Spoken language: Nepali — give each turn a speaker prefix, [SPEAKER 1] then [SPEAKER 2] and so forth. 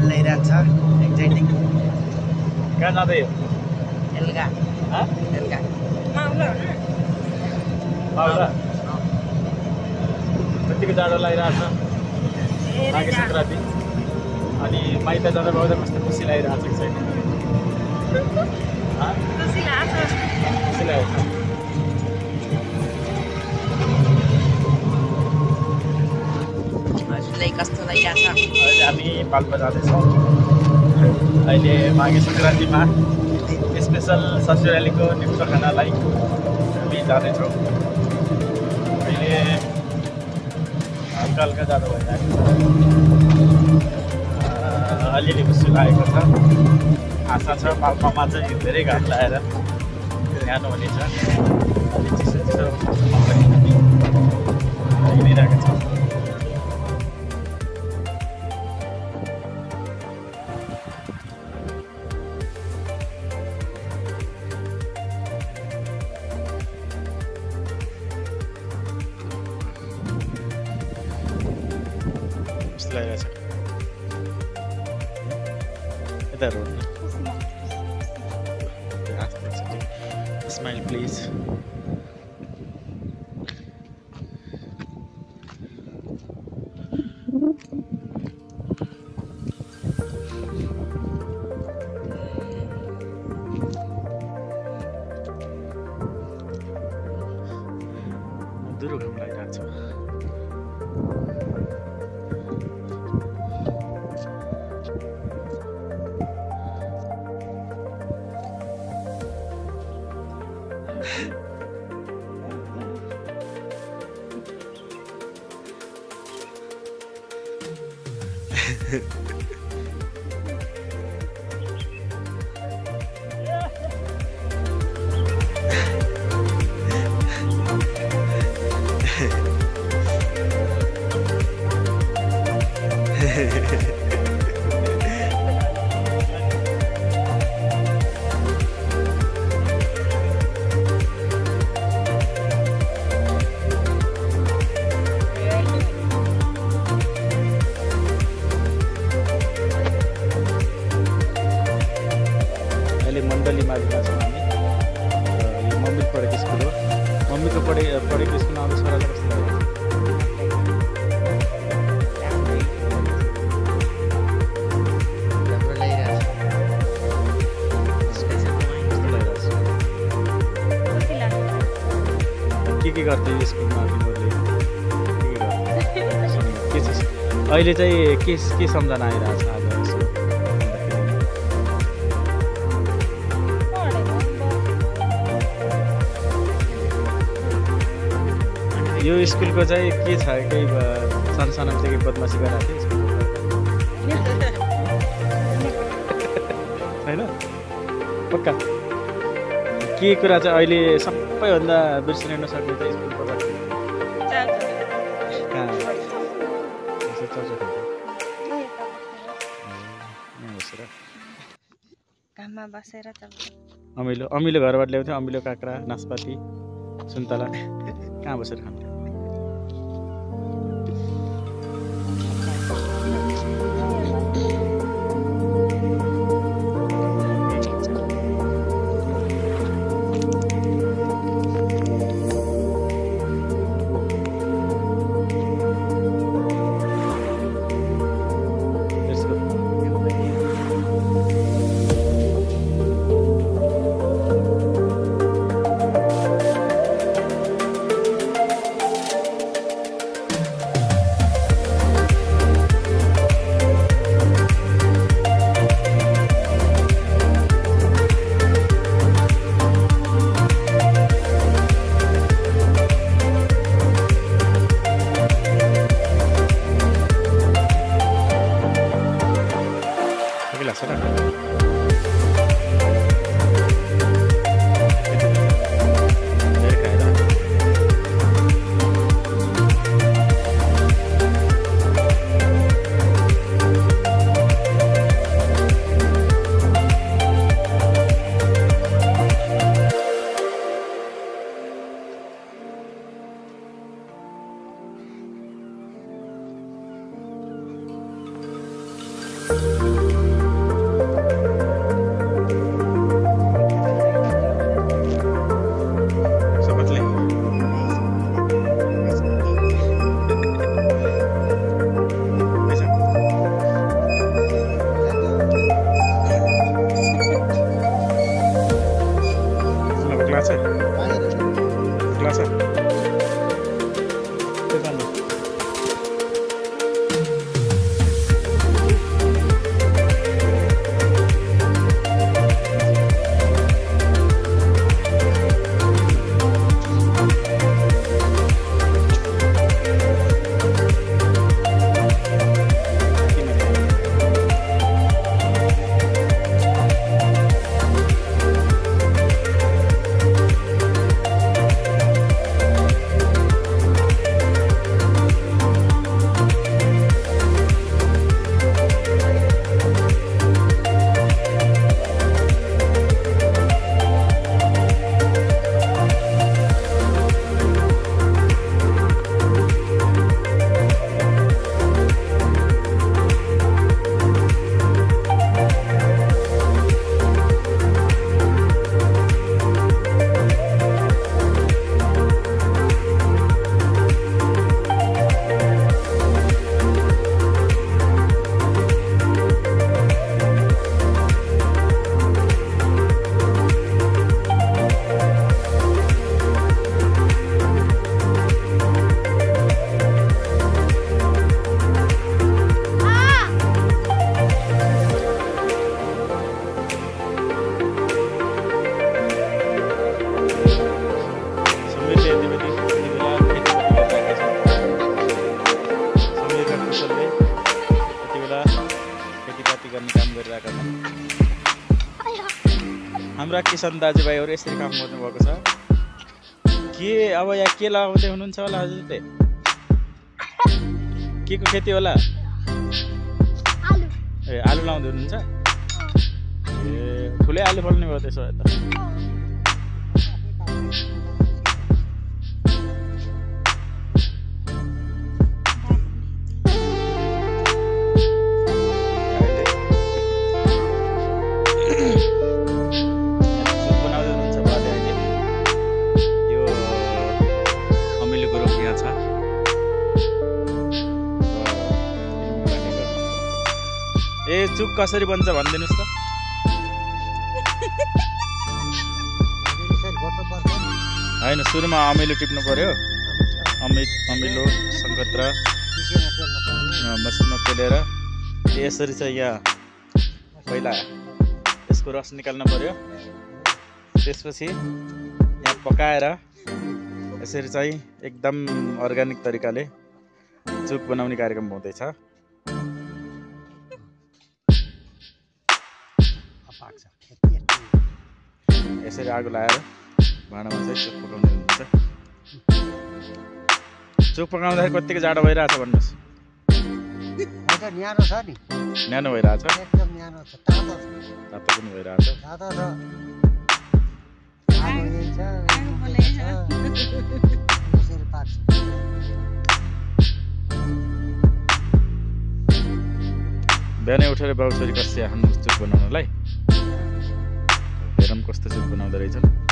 [SPEAKER 1] लगाइरहेको छ एक्साइटिङ
[SPEAKER 2] कहाँ जाँदै हो
[SPEAKER 1] एल्गा एल्गा
[SPEAKER 2] कतिको जाडो लागिरहेको छ माघे सङ्क्रान्ति अनि माइत जाँदा बहुत कस्तो खुसी लागिरहेको छ एक्साइटिङ खुसी लागेको छ
[SPEAKER 1] कस्तो लागिरहेको छ
[SPEAKER 2] अहिले हामी पाल्पा जाँदैछौँ अहिले माघे सङ्क्रान्तिमा स्पेसल ससुरालीको निम्तो खानालाई हामी जाँदैछौँ अहिले हल्का हल्का जाँदा भइरहेको छ अलिअलि खुसी लागेको छ आशा छ पाल्पामा चाहिँ धेरै घाम लगाएर न्यानो हुनेछ अलि चिसो चिसो मौसममा पनि हिँडिरहेको छ Smile please. Duro घाम लागिरहेको छ मण्डलीमा छौँ हामी यो मम्मी पढेको स्कुल हो मम्मीको पढेको स्कुलमा आउँदा छोरालाई कस्तो लाग्यो के गर्थ्यो यो स्कुलमा तिमीहरूले के छ अहिले चाहिँ के सम्झना आइरहेको छ आज यसो यो स्कुलको चाहिँ के छ केही सानो चाहिँ केही बदमासी गरेको थियो होइन पक्का के कुरा चाहिँ अहिले सबैभन्दा बिर्सिन नसक्ने चाहिँ स्कुलको
[SPEAKER 3] घाममा बसेर
[SPEAKER 2] अमिलो घरबाट ल्याउँथ्यो अमिलो काँक्रा नास्पाती सुन्तला कहाँ बसेर खान्थ्यो
[SPEAKER 4] Thank you.
[SPEAKER 2] खेती गर्ने काम गरिरहेका छन्। हाम्रा किसान दाजुभाइहरू यसरी काम गर्नुभएको छ। के अब यहाँ के लगाउँदै हुनुहुन्छ होला हजुरले? के को खेती होला? ए आलु लाउँदै हुनुहुन्छ? ए ठुलै आलु फल्ने भयो त्यसो भए त। ए चुक कसरी बन्छ भनिदिनुहोस् त। होइन सुरुमा अमिलो टिप्नु पर्यो। अमिलो सङ्कत्र मसिनमा पेलेर यसरी चाहिँ यहाँ पहिला यसको रस निकाल्नु पर्यो। त्यसपछि यहाँ पकाएर यसरी चाहिँ एकदम अर्ग्यानिक तरिकाले चुक बनाउने कार्यक्रम हुँदैछ। यसरी आगो लगाएर भाँडामा चाहिँ चुक पकाउने हुन्छ। चुक पकाउँदाखेरि कतिको जाडो भइरहेछ भन्नुहोस्?
[SPEAKER 4] न्यानो छ नि,
[SPEAKER 2] न्यानो भइरहेछ,
[SPEAKER 4] एकदम न्यानो छ, तातो छ,
[SPEAKER 2] तातो पनि भइरहेछ।
[SPEAKER 4] तातो छ, आगो यही छ, यसरी पाक्छ।
[SPEAKER 2] बिहानै उठेर बाबुछोरी कस्तो हान्नु चुक बनाउनलाई। हेरौँ कस्तो चुक बनाउँदो रहेछन्।